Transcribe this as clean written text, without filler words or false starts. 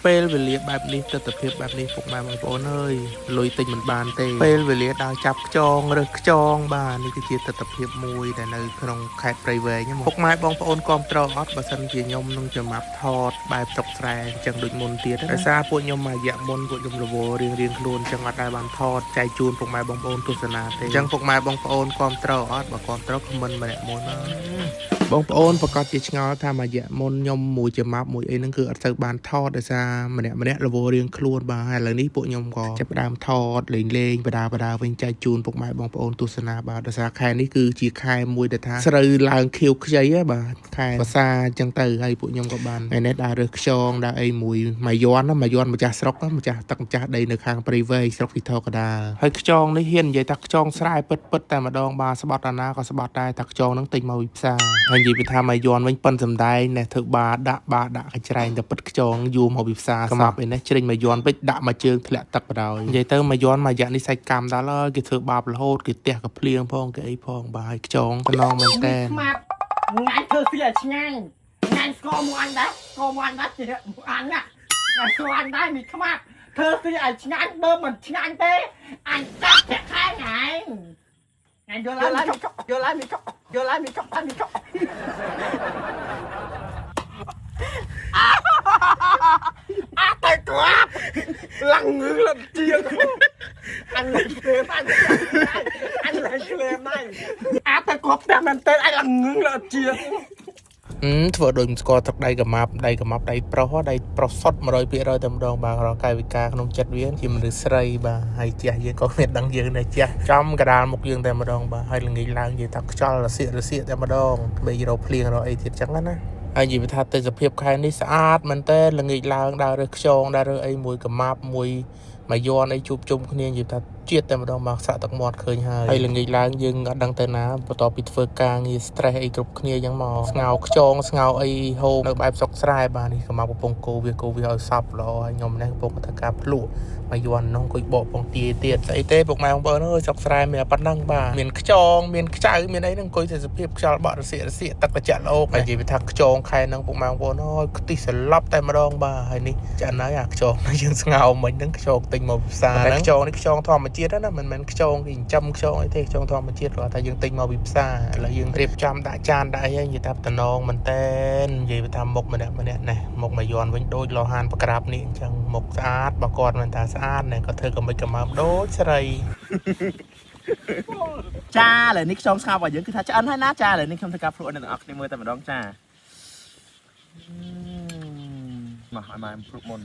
ពេលវេលាបែបនេះទស្សនភាពបែបនេះពុកម៉ែបងប្អូនអើយលុយទិញមិនបានទេពេលវេលាដើរចាប់ខ្យងរើសខ្យងបាទនេះគឺជាទស្សនភាពមួយដែលនៅក្នុងខេត្តព្រៃវែងហ្នឹងពុកម៉ែបងប្អូនគាំទ្រអត់បើសិនជាខ្ញុំនឹងចំាប់ថតបែបស្រុកស្រែអញ្ចឹងដូចមុនទៀតដោយសារពួកខ្ញុំមួយរយៈមុនពួកខ្ញុំរវល់រៀងរៀងខ្លួនអញ្ចឹងអត់ដែលបានថតចែកជូនពុកម៉ែបងប្អូនទស្សនាទេអញ្ចឹងពុកម៉ែបងប្អូនគាំទ្រអត់បើគាំទ្រ comment ម្នាក់មួយមក បងប្អូនប្រកាសជាឆ្ងល់ថាមួយរយៈមុនខ្ញុំមួយជាម៉ាប់មួយអីហ្នឹងគឺអត់សូវបានថតដោយសារម្នាក់ម្នាក់រវល់រៀងខ្លួនបាទហើយឥឡូវនេះពួកខ្ញុំក៏ចាប់ផ្ដើមថតលេងលេងបដាបដាវិញចែកជូនពុកម៉ែបងប្អូនទស្សនាបាទដោយសារខែនេះគឺជាខែមួយដែលថាស្រូវឡើងខៀវខ្ចីហ៎បាទខែវស្សាអញ្ចឹងទៅហើយពួកខ្ញុំក៏បានថ្ងៃនេះដើររើសខ្យងដើរអីមួយមួយយន់ណាមួយយន់ម្ចាស់ស្រុកម្ចាស់ទឹកម្ចាស់ដីនៅខាងព្រៃវែងស្រុកទីថកដាលហើយខ្យងនេះហ៊ាននិយាយថាខ្យងស្រែពិតពិតតែម្ដងបាទស្បត់អាណាក៏ស្បត់ដែរថាខ្យងហ្នឹងទិញមកពីផ្សារហើយនិយាយពីថាមួយយន់វិញប៉ិនសំដែងណែធ្វើបាដាក់បាដាក់កញ្ច្រែងតែពិតខ្យងយួរមកពីផ្សារសោះអីនេះជ្រិញមួយយន់ពេចដាក់មួយជើងធ្លាក់ទឹកបដ ாய் និយាយទៅមួយយន់មួយរយៈនេះសាច់កម្មដល់ហើយគេធ្វើបាបរហូតគេទះកភ្លៀងផងគេអីផងបាទហើយខ្យងតំណងមែនតែន ស្មាត់ងាញ់ធ្វើស៊ីឲ្យឆ្ងាញ់ងាញ់ស្ករមួយអញដែរស្ករមួយអញដែរមួយអញណាងាញ់ស្ករអញដែរមីខ្មាត់ធ្វើស៊ីឲ្យឆ្ងាញ់បើមិនឆ្ងាញ់ទេអញកាត់ប្រាក់ខែថ្ងៃងាញ់យល់ហើយយល់ហើយមីយល់ហើយមីហើយមីអាតែក្រាបឡើងងឺឡើងជាងអញលេងក្លែមអញអញលេងក្លែមអញអាតែក្របផ្ទះមែនតើអញឡើងងឺឡើងជាង ហឹមធ្វើដូចមិនស្គាល់ទឹកដៃកាម៉ាប់ដៃកាម៉ាប់ដៃប្រុសហ៎ដៃប្រុសសុត100%តែម្ដងបាទរកកាយវិការក្នុងចិត្តវាជាមនុស្សស្រីបាទហើយជះយើងក៏គ្មានដឹងយើងដែរជះចំកដាលមុខយើងតែម្ដងបាទហើយល្ងាចឡើងនិយាយថាខ្យល់រសៀករសៀកតែម្ដងបីរកភ្លៀងរកអីទៀតចឹងណាហើយនិយាយថាទេសភាពខែនេះស្អាតមែនតើល្ងាចឡើងដើររើសខ្យងដើររើសអីមួយកាម៉ាប់មួយមួយយន់អីជួបជុំគ្នានិយាយថាជាតិតែម្ដងមកសាក់ទឹកមាត់ឃើញហើយហើយល្ងាចឡើងយើងអត់ដឹងទៅណាបន្ទាប់ពីធ្វើការងារ stress អីគ្រប់គ្នាអញ្ចឹងមកស្ងោខ្យងស្ងោអីហូបនៅបែបស្រុកស្រែបាទនេះកម្មាកំពុងគោវាគោវាឲ្យសពល្អហើយខ្ញុំនេះកំពុងធ្វើការភ្លក់មួយយន់នោះអង្គុយបកពងទាទៀតស្អីទេពុកម៉ែបងប្អូនអើយស្រុកស្រែមានតែប៉ុណ្ណឹងបាទមានខ្យងមានខ្ចៅមានអីហ្នឹងអង្គុយទេសភាពខ្យល់បក់រសៀករសៀកទឹកត្រជាក់ល្អហើយនិយាយពីថាខ្យងខែហ្នឹងពុកម៉ែបងប្អូនអើយខ្ទិះស្លាប់តែម្ដងបាទហើយនេះចាន់ហើយអាខ្យងហ្នឹងយើងស្ងោមិញហ្នឹងខ្យងទិញមកពីផ្សារហ្នឹងខ្យងនេះខ្យងធម្មជាតិណាមិនមែនខ្យងគេចិញ្ចឹមខ្យងអីទេខ្យងធម្មជាតិគាត់ថាយើងទិញមកពីផ្សារឥឡូវយើងរៀបចំដាក់ចានដាក់អីហើយនិយាយថាតំណងមែនតែននិយាយថាមុខម្នាក់ម្នាក់នេះមុខមួយយន់វិញដូចលោហានប្រក្រាបនេះអញ្ចឹងមុខស្អាតបើគាត់មិនថាស្អាតណែគាត់ធ្វើកំមិចកំមើមដូចស្រី ចាឥឡូវនេះខ្ញុំស្ងោរបស់យើងគឺថាឆ្អិនហើយណាចាឥឡូវនេះខ្ញុំធ្វើការភ្លក់អ្នកទាំងអស់គ្នាមើលតែម្ដងចាមកឲ្យម៉ែភ្លក់មុន។